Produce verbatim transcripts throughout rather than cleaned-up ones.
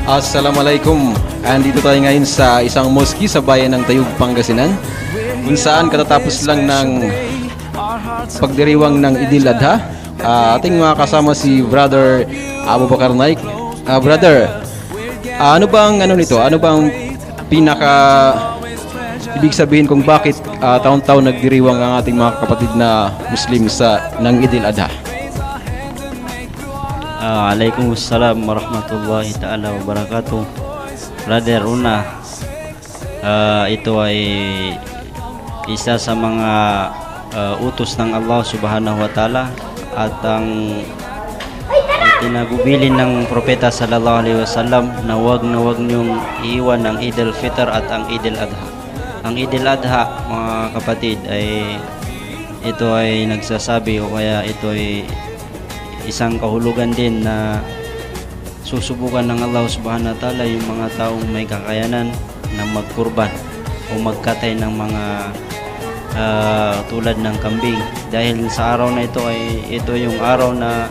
Assalamualaikum. Andito tayo ngayon sa isang mosque sa bayan ng Tayug, Pangasinan, kung saan katatapos lang ng pagdiriwang ng Idil Adha. Ah, ating mga kasama si Brother Abu Bakar Naik. Ah, brother, ah, ano bang ano nito? Ano bang pinaka ibig sabihin kung bakit, ah, taon-taon nagdiriwang ang ating mga kapatid na Muslim sa ng Idil Adha? Ah, alaikum assalam warahmatullahi ta'ala wabarakatuh. Brother, una, ah, ito ay isa sa mga, ah, utos ng Allah Subhanahu wa Ta'ala at ang itinagubilin ng Propeta Sallallahu Alaihi Wasallam na huwag na huwag niyong iiwan ang Eid al-Fitr at ang Eid al-Adha. Ang Eid al-Adha, mga kapatid, ay ito ay nagsasabi o kaya ito ay isang kahulugan din na susubukan ng Allah Subhanahu wa Ta'ala yung mga taong may kakayanan na magkurban o magkatay ng mga, ah, tulad ng kambing. Dahil sa araw na ito ay, ito yung araw na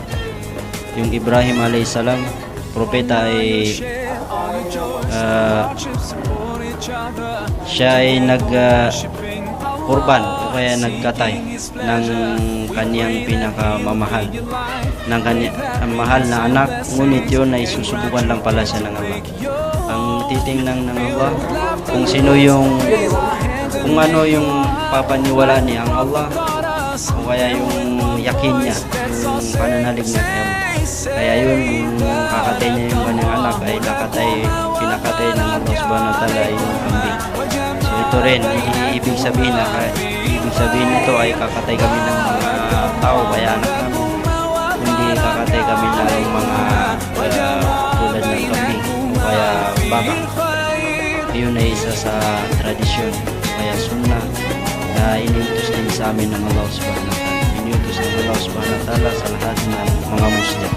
yung Ibrahim alayhis salam, propeta, ay, ah, siya ay nag, ah, kurban o kaya nagkatay ng kaniyang pinakamamahal, ng kanya-, mahal na anak, ngunit yun ay susubukan lang pala siya ng Allah. Ang titingnan ng Allah, kung sino yung, kung ano yung papaniwalaan niya, ang Allah, o kaya yung yakin niya, yung pananalig niya kay Allah. Kaya yun, yung kakatay niya yung kanyang anak, ay nakatay, pinakatay ng Allah Subhanahu wa Ta'ala yung kambing. So, ito rin, i-, ibig sabihin na ka-, ibig sabihin nito ay kakatay kami ng mga tao, kaya anak namin. Kundi kakatay kami ng mga, ah, tulad ng kambing o kaya baka. Iyon ay isa sa tradisyon o kaya sunnah na iniutos din sa amin ng Allah Subhanahu wa Ta'ala. Iniutos ng Allah Subhanahu wa Ta'ala sa lahat ng mga Muslim.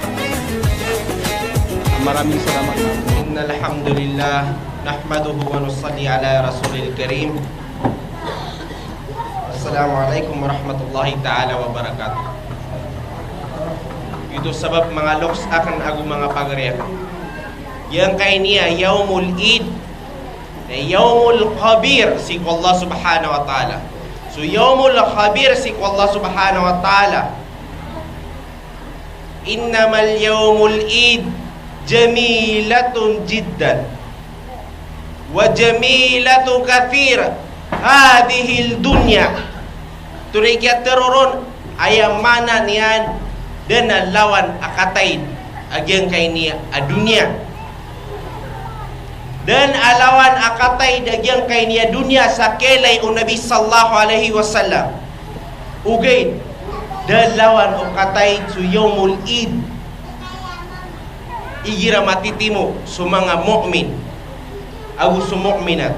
Maraming salamat. Innal hamdulillah, nahmaduhu wa nusalli ala rasulil karim. Assalamu alaikum warahmatullahi ta'ala wabarakatuh. Ito sabap manga loks akn ago manga pagari akn. Giyangkai niya Yawmul Eid, na Yawmul Khabir sii ko Allah Subhanahu wa Ta'ala. So Yawmul Khabir sii ko Allah Subhanahu wa Ta'ala. Innamal yawmul Eid jamilatun jiddan. Wa jamilatu kathir hadhihil dunya. Tonaa i kiyatharo ron, aya maana niyan, dn a lawan a kataid a giyangkai niya a doniya. Dn a lawan a kataid a giyangkai niya doniya sa kiyailay o Nabi sallallahu alaihi wasallam. Ogaid, da lawan o kataid so Yawmul Eid. Igira matitimo so manga mu'min ago so mu'minat.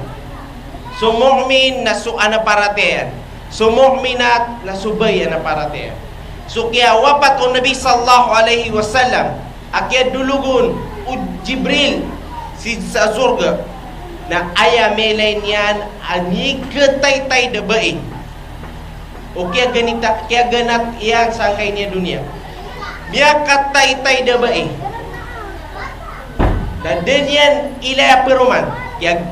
So mu'min na so anaparatiyaya. So mu'minat na so bai anaparatiyaya. So kiyawapat o Nabi sallallahu alaihi wasallam, a kiyadologon o Jibril sii sa sorga, na aya miyailay niyan a miyakataytay a bai. O kiyaganita, kiyaganat iyan sangkai niya doniya. Miyakataytay a bai. Na da niyan ilay a paroman. Kiyag-,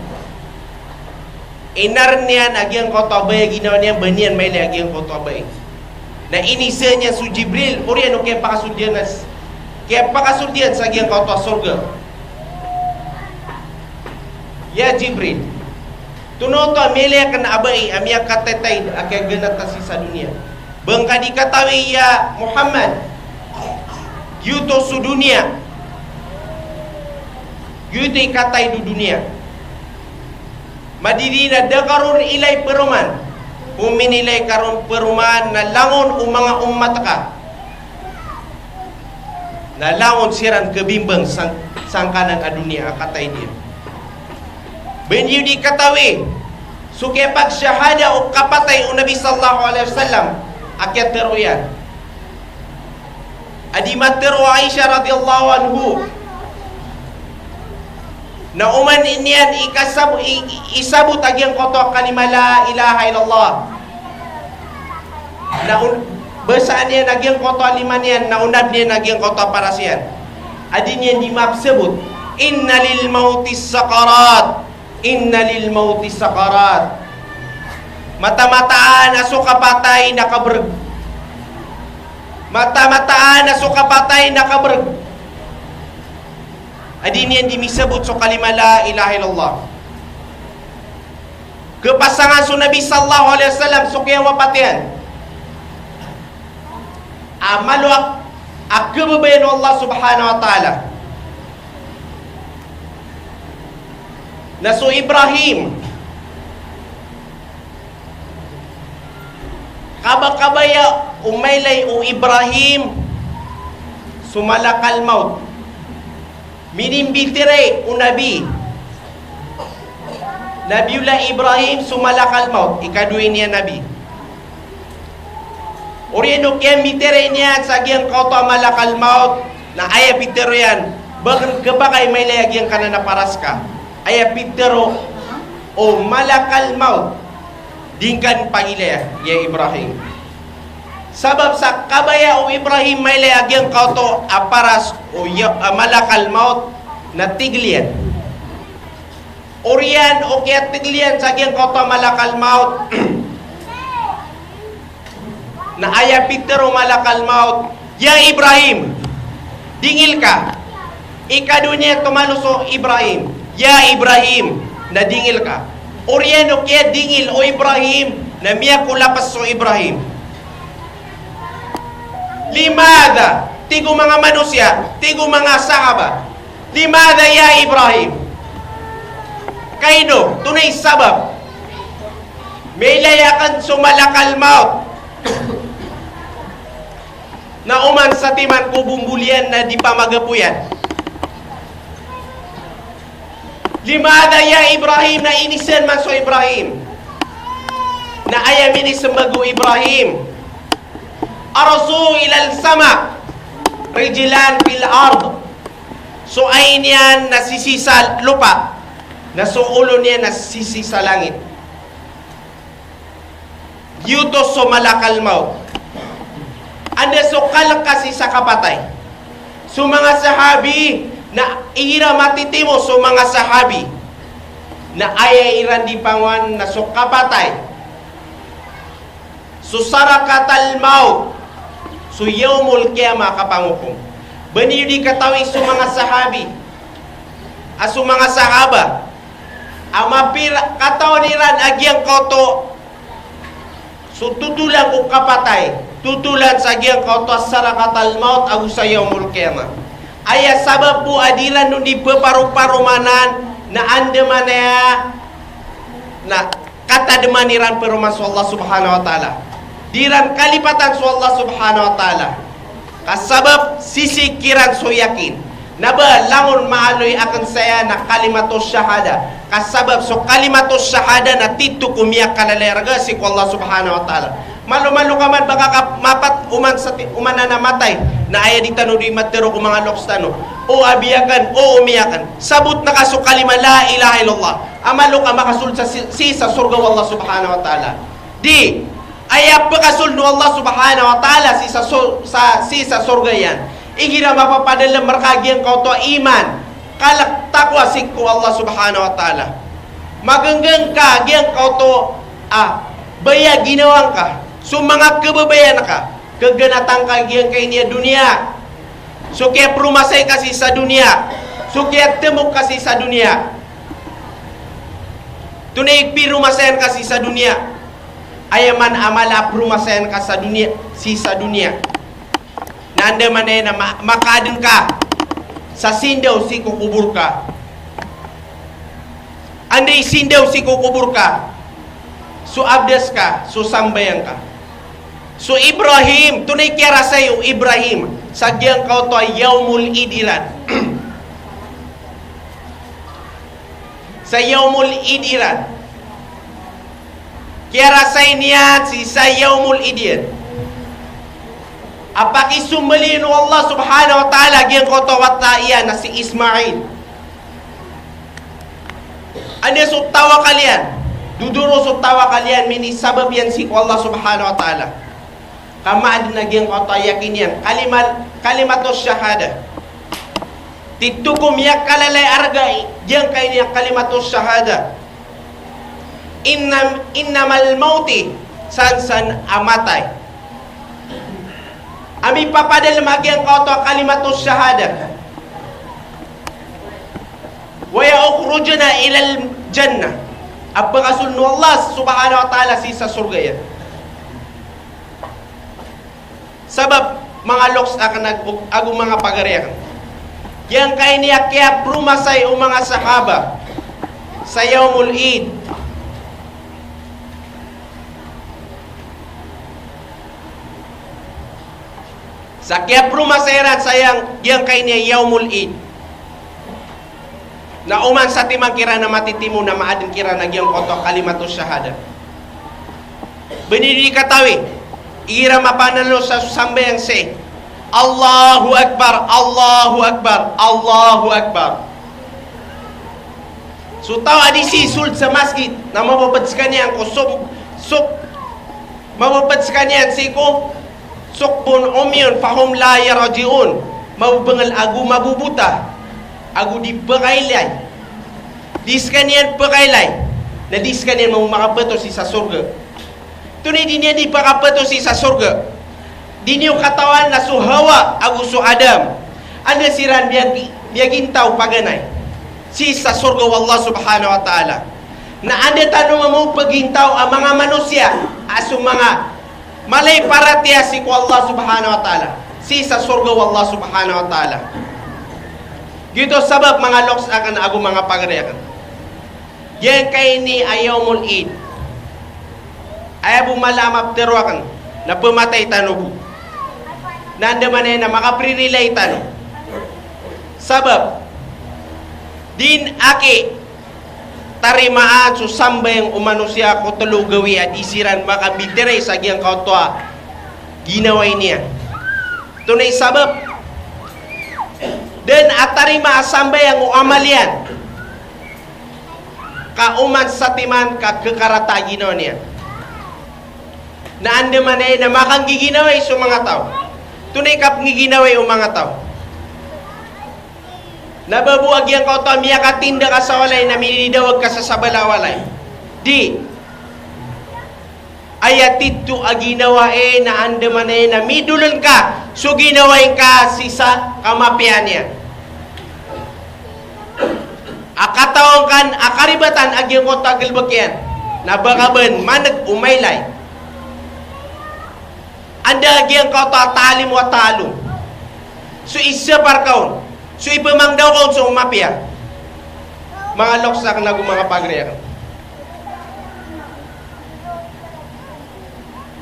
inarn iyan a giyangkoto a bai a ginawa niyan, ba niyan mailay a giyangkoto a bai. Na inisa niyan so Jibril, oriyan o kiyapakasold iyan a s-, kiyapakasold iyan sa giyangkoto a sorga. Ya Jibril, antonaa oto a miyailay akn a bai a miyakataytay a kiyaganat sii sa doniya? Ba ngka di katawi ya Muhammad, giyoto so doniya. Giyoto i kataid o doniya. Madidi na da ka ron ilay paroman. O minilay ka ron paroman na langon o manga ummat ka. Na langon siran kabimbang sang-, sangkanan a doniya a kataid iyan. Ba niyo di katawi so kiyapagshahada o kapatay o Nabi sallallahu alaihi wasallam a kiyatharo iyan. A di matharo o Aisha radhiyallahu anhu na oman iyan ikasab-, i-, i-, isabot a giyangkoto a kalima la ilaha illallah. Na on-, basaan iyan a giyangkoto a lima niyan, na onad iyan a giyangkoto a paras iyan. A di niyan di mapsabot. Inna lil mawti sakarat. Inna lil mawti sakarat. Matamataan a so kapatay na kabrg. Matamataan a so kapatay na kabrg. A di niyan di misabot so kalima la ilaha illallah. Khapasangan so Nabi sallallahu alaihi wasallam so kiyawapat iyan a malo a, a khababayaan o Allah subhanahu wa ta'ala. Na so Ibrahim, kaba-, kabaya o mailay o Ibrahim so malakal maut. Minimbitiyarai o Nabi, Nabiyullah Ibrahim so malakal maut, ikadowa niyan a nabi. Oriyan o kiyambitiyarai niyan sa giyangkoto a malakal maut, na aya pitharo iyan, ba kn khapakay mailay a giyangkanan a paras ka. Aya pitharo o malakal maut, di ngka pangilaya, ya Ibrahim. Sabap sa kabaya o Ibrahim mailay a giyangkoto a paras o ya-, a malakal maut na tig iyan. Oriyan o kiyatig iyan sa giyangkoto a malakal maut. Na aya pitharo o malakal maut, "Ya Ibrahim, dingil ka." Ikadowa niyan tomanos o Ibrahim, "Ya Ibrahim, na dingil ka." Oriyan o kiyadingil o Ibrahim, na miyakolapas so Ibrahim. Limadha, tig o manga manosiya, tig o manga sahaba, "Limadha ya Ibrahim?" Kaino, antonaa i sabap? Mailay akn so malakal maut na oman satiman ko bomboliyan na di pamagapoyan. "Limadha ya Ibrahim?" Na inisan man so Ibrahim. Na aya minismbag o Ibrahim, "Ra'suhu ilal sama, rijlan fil ard." So ai niyan na sisii sa lopa, na so olo niyan na sisii sa langit. Giyoto so malakal maut. Anda so kalk ka sii sa kapatay? So manga sahabi na igira matitimo so manga sahabi na aya iran di pangowan na so kapatay, so sarakatal maut, so yawmul qiyamah a kapangokom. Ba niyo di katawi so manga sahabi, a so manga sahaba, a mapira, katawan iran a giyangkoto so totolan ko kapatay, totolan sa giyangkoto a sarakatal maut ago sa yawmul qiyamah. Aya sabap bo a di iran on di peparoparomanan na andamanaya na katadman iran paroman so Allah subhanahu wa ta'ala. Di iran kalipatan so Allah subhanahu wa ta'ala. Ka sabap sisii kiran so yakin. Na ba langon maaloy akn saya na kalimatus shahada. Ka sabap so kalimatus shahada na titho ko miyakalalay a rga sii ko Allah subhanahu wa ta'ala. Malo-malo ka man ba ka mapat oman sati-, oman anan a matay. Na aya di tano di matharo ko manga loks tano, "O abi akn, o omi akn." Sabotn ka so kalima la ilaha illallah. A malo ka makasold sa si-, sii sa sorga o Allah subhanahu wa ta'ala. Di, aya pkasold o Allah subhanahu wa ta'ala sii sa so-, sa, sii sa sorga iyan, igira mapapadalm rka giyangkoto a iman, kalk, taqwa sii ko Allah subhanahu wa ta'ala. Magnggng ka giyangkoto a baya a ginawa ngka, so manga khababayaan ka, khaganatan ka giyangkai niyan doniya, so kiyapromasay ka sii sa doniya, so kiyatmok ka sii sa doniya. Antonaa i piromasayan ka sii sa doniya? Aya man a mala a promasayan ka sa doniya, sii sa doniya, na andamanaya na ma-, makaadn ka sa sindaw sii ko kobor ka. Anda i sindaw sii ko kobor ka? So abdas ka, so sambayang ka. So Ibrahim, antonaa i kiyarasay o Ibrahim sa giyangkoto a yawmul Eid iran? Sa yawmul Eid iran. Kiyarasay niyan sii sa yawmul Eid iyan a pakisombaliyon o Allah subhanahu wa ta'ala giyangkoto a wata iyan na si Ismail. Anda so tawakal iyan? Dodorong so tawakal iyan, minisabap iyan sii ko Allah subhanahu wa ta'ala. Ka maadn a giyangkoto a yakin iyan, kalima-, kalimatus shahada. Titho ko miyakalalay a arga giyangkaini a kalimatus shahada. Innam-, innamal mawti, sansan a matay. A mipapadalm a giyangkoto a kalimatus shahada. Wa ya ukhrujuna ilal jannah. A pakasold o Allah subhanahu wa ta'ala sii sa sorga iyan. Sabap manga loks akn ag-, ago manga pagari akn. Giyangkaini a kiyapromasay o manga sahaba sa Yawmul Eid. Sa kiyapromasay iran sa giyang-, giyangkaini a Yawmul Eid. Na oman satiman kiran a matitimo na maadn kiran a giyangkoto a kalimatus shahada. Bni di katawi, igira mapanalo sa sambayang sii, Allahu Akbar, Allahu Akbar, Allahu Akbar. So taw a di sii sold sa masgit, na mababad skaniyan ko sok, sok, mababad skaniyan sii ko sukbun umyun fahum la yarji'un. Mababngl ago mabobota, ago di pkailay. Di skaniyan pkailay, na di skaniyan mambo makapato sii sa sorga. Tonaa i di niyan di pakapato sii sa sorga? Di niyo katawan na so Hawa ago so Adam, anda siran miyag-, miyagintaw paganay sii sa sorga o Allah subhanahu wa ta'ala. Na anda tano mambo pgintaw a manga manosiya, a so manga mala i paratiyaya sii ko Allah subhanahu wa ta'ala, sii sa sorga o Allah subhanahu wa ta'ala. Giyoto sabap manga loks akn ago manga pagari akn. Giyangkaini a Yawmul Eid. Aya bo mala a maptharo akn na pmatay tano bo. Na andamanaya na makapririlay tano. Sabap di niyan aki tarimaan so sambayang o manosiya ko tlo gawii a di siran makabitiray sa giyangkoto a ginawai niyan. Tonaa i sabap? Da dn a tarimaa a sambayang o amal iyan ka oman satiman ka khakarata a ginawa niyan. Na andamanaya na makanggiginawai so manga taw. Tonaa i kapnggiginawai o manga taw? Na ba bo a giyangkoto a miyakatinda ka sa walay na minidawag ka sa sabala a walay? Di. Aya titho a ginawai na andamanaya na midolon ka so ginawai ngka sii sa kamapiya niyan. A katawan ka a karibatan a giyangkoto a galbk iyan, na ba ka bn man'g o mailay. Anda giyangkoto a ta'lim wa ta'allum. So isapar ka on, so ipmangdaw ka on so mapiya. Manga loks akn ago manga pagari akn.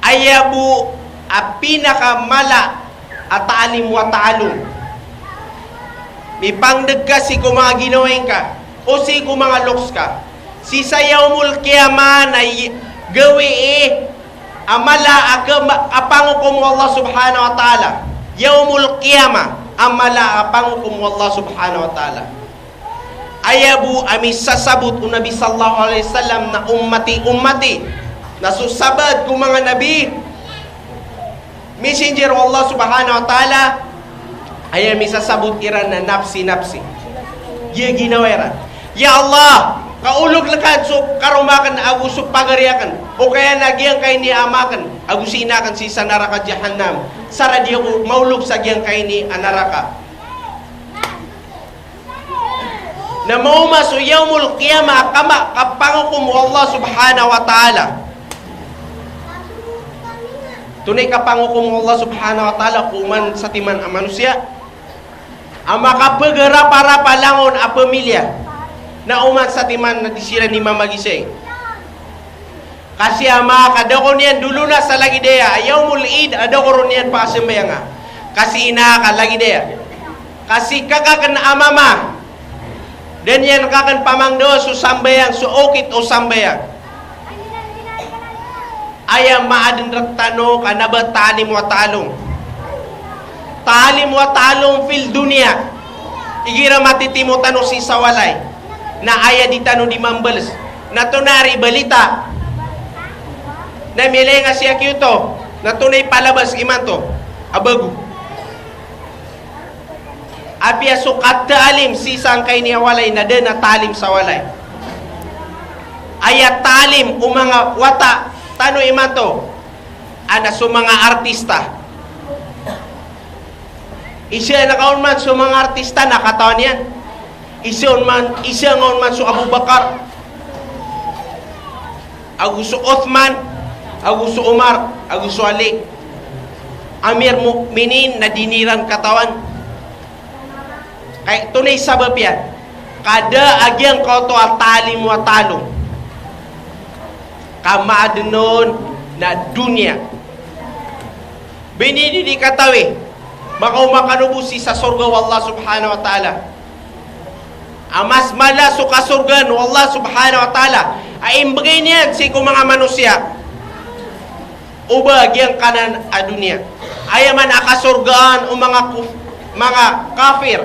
Aya bo a pinakamala a ta'lim wa ta'allum. Mipangdg ka sii ko manga ginawai ngka, o sii ko manga loks ka. Sii sa Yawmul Qiyamah na i-, gawii a mala a kama-, a pangokom o Allah subhanahu wa ta'ala. Yawmul Qiyamah, a mala a pangokom o Allah subhanahu wa ta'ala. Aya bo a misasabot o Nabi sallallahu alaihi wasallam na ummati, ummati. Na so sabaad ko manga nabi, messenger o Allah subhanahu wa ta'ala, aya misasabot iran na nafsi, nafsi. Giya ginawa iran. Ya Allah, kaolog lkan so karoma akn ago so pagari akn. O kaya na giyangkaini a ama akn ago si ina akn sii sa naraka jahannam. Sa di ako maolog sa giyangkaini a naraka. Na maoma so Yawmul Qiyamah a kama-, kapangokom o Allah subhanahu wa ta'ala. Tonaa i kapangokom o Allah subhanahu wa ta'ala ko oman satiman a manosiya a makapagaraparapa langon a pamilya. Na oman satiman na di siran di mamagisay. Ka si ama ka da ko niyan dolona sa lagid aya a Yawmul Eid a da ko ron iyan pakasambayanga. Ka si ina ka lagid aya. Ka si kaka akn a mama, da niyan ka akn pamangdawa so sambayang, so okit o sambayang. Aya maadn rktano ka na ba ta'lim wa ta'allum. Ta'lim wa ta'allum fil dunya. Igira matitimo tano sii sa walay, na aya di tano di mambals na tonaa i balita. Na miyailay nga sii a Kyoto, na tonaa i palabas imanto a bago. Apiya so kataalim sii sangkai niyan walay na da dn a taalim sa walay. Aya taalim o manga wata tano imanto, a na so manga artista. Isa na kaon man so manga artista na katawan iyan. Isa on man, isa nga on man so Abu Bakar, ago so Uthman, ago so Umar, ago so Ali. Amir Mukminin na di niran katawan. Kay antonaa i sabap iyan? Ka da a giyangkoto a taalim a talo. Ka maadn on na doniya. Bini di di katawi, makaoma kano bo sii sa sorga o Allah subhanahu wa ta'ala. A mas mala so kasorgaan o Allah subhanahu wa ta'ala a imbgay niyan sii ko manga manosiya o ba giyangkanan a doniya. Aya man a kasorgaan o manga kuf-, manga kafir,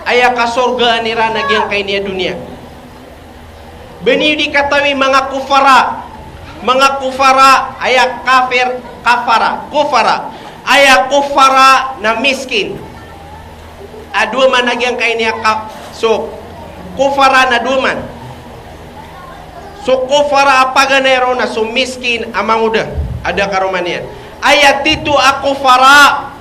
aya kasorgaan iran na giyangkai niyan a doniya. Bini di katawi manga kufara, manga kufara, aya kafir, kafara, kufara. Aya kufara na miskin. A dowa man a giyangkai niyan ka-, so kufara na dowa man. So kufara a paganay ron na so miskin a mangoda a da karoma niyan. Aya tito a kufara,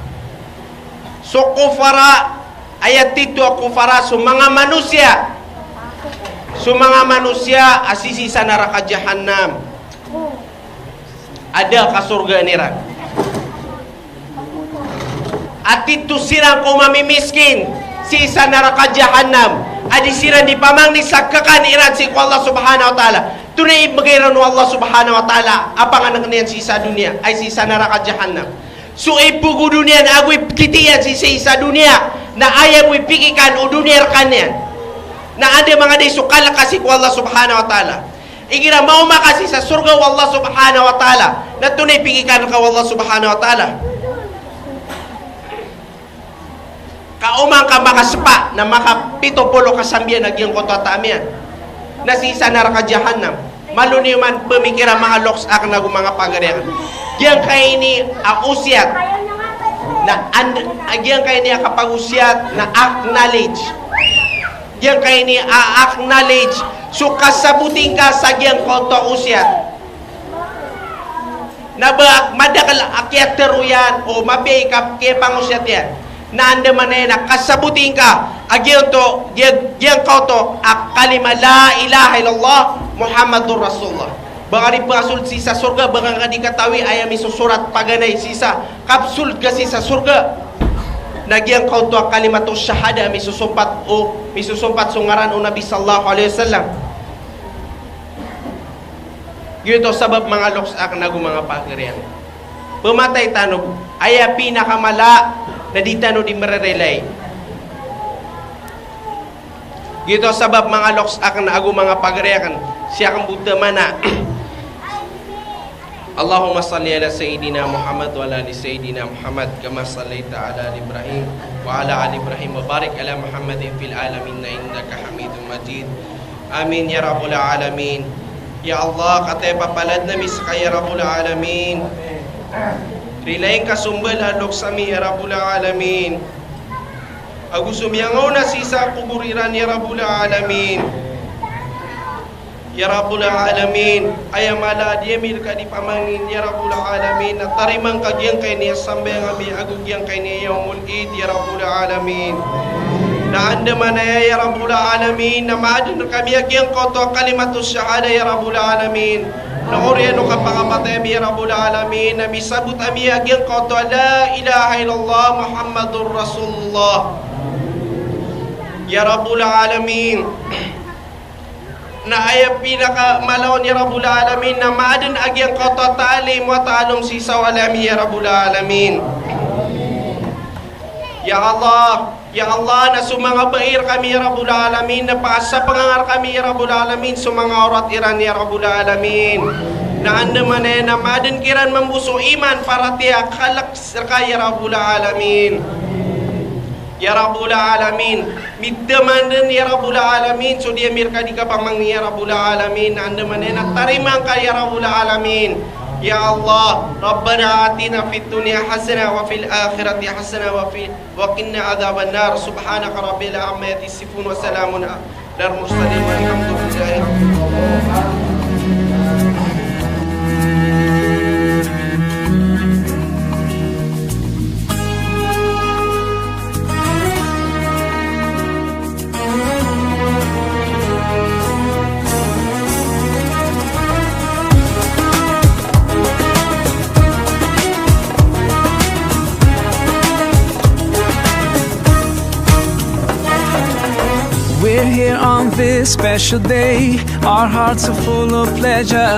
so kufara, aya tito a kufara so manga manosiya, so manga manosiya a sisii sa naraka jahannam. A da kasorgaan iran. A tito siran ko mamimiskin sii sa naraka jahannam a di siran di pamangni sa kakan iran sii ko Allah subhanahu wa ta'ala. Antonaa i imbgay ron o Allah subhanahu wa ta'ala a pangank niyan sii sa doniya, ay sii sa naraka jahannam? So ipogodo niyan ago ipkiti iyan sii sa doniya, na aya bo i pikikan o doniya rkaniyan. Na anda mangaday so kalk ka sii ko Allah subhanahu wa ta'ala. Igira maoma ka sii sa sorga o Allah subhanahu wa ta'ala, na antonaa i pikikan rka o Allah subhanahu wa ta'ala? Ka oman ka makaspa na makapito polo ka sambiyan a giyangkoto a taam iyan na sii sa naraka jahannam. Malo niyo man pmikiran, manga loks akn ago manga pagari akn. Giyangkai ini a osiyat na and-, a giyangkai ini a kapagosiyat na acknowledge. Giyangkai ini a acknowledge so kasaboti ngka sa giyangkoto a osiyat. Na ba madakl a kiyatero iyan o mapiya i kap-, kiyapangosiyat iyan na andamanaya na kasaboti ngka a giyoto, giya-, giyangkoto a kalima la ilaha illallah Muhammadur Rasulullah. Ba ngka di pkasold sii sa sorga, ba ngka di katawi aya misosorat paganay sii sa kapsold ka sii sa sorga na giyangkoto a kalimatus shahada a misosompat o misosompat so ngaran o Nabi sallallahu alaihi wasallam. Giyoto sabap, manga loks akn ago manga pagari akn. Pmatay tano bo. Aya pinakamala na di tano di mrerelay. Giyoto sabap, manga loks akn ago manga pagari akn, sii akn bo tmana. Allahumma salli ala Sayyidina Muhammad wa ala ali Sayyidina Muhammad kama sallaita ala ali Ibrahim wa ala ali Ibrahim wa barik ala Muhammadin fil alamin innaka Hamidum Majid. Amin ya Rabbal Alamin. Ya Allah, kataya papaladn ami ska ya Rabbal Alamin. Rilai ngka so mbala a loks ami ya Rabbal Alamin. Ago so miyangaona sii sa kobor iran ya Rabbal Alamin. Ya Rabbal Alamin, aya mala a di ami rka di pamangnin ya Rabbal Alamin, na tarima ngka giyangkai niyan a sambayang ami ago giyangkai niyan a yawmul Eid ya Rabbal Alamin. Na andamanaya ya Rabbal Alamin, na maadn rkami a giyangkoto a kalimatus shahada ya Rabbal Alamin. Na oriyan o kapakapatay ami ya Rabbal Alamin, na misabot ami a giyangkoto a la ilaha illallah Muhammadur Rasulullah. Ya Rabbal Alamin. Na aya pinakamala on ya Rabbal Alamin na maadn a giyangkoto a taalim wa taalom sii sa walay ami ya Rabbal Alamin. Ya Allah, ya Allah, na so manga bai rkami ya Rabbal Alamin, na pakasapangan rkami ya Rabbal Alamin so manga awrat iran ya Rabbal Alamin. Na andamanaya na maadn kiran mambo so iman, paratiyaya, kalk rka ya Rabbal Alamin. Ya Rabbal Alamin, midaman dn ya Rabbal Alamin so di ami rka di kapamangni ya Rabbal Alamin, na andamanaya na tarima ngka ya Rabbal Alamin. يا الله، ربنا آتنا في الدنيا حسنة وفي الآخرة حسنة وفي، وقنا عذاب النار. سبحان ربك رب العزة عما يصفون وسلام على المرسلين والحمد لله رب العالمين. We're here on this special day. Our hearts are full of pleasure.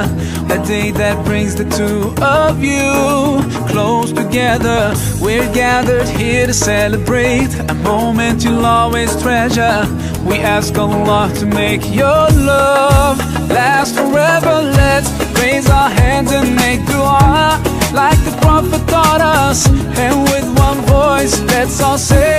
A day that brings the two of you close together. We're gathered here to celebrate a moment you'll always treasure. We ask Allah to make your love last forever. Let's raise our hands and make dua like the Prophet taught us. And with one voice, let's all say,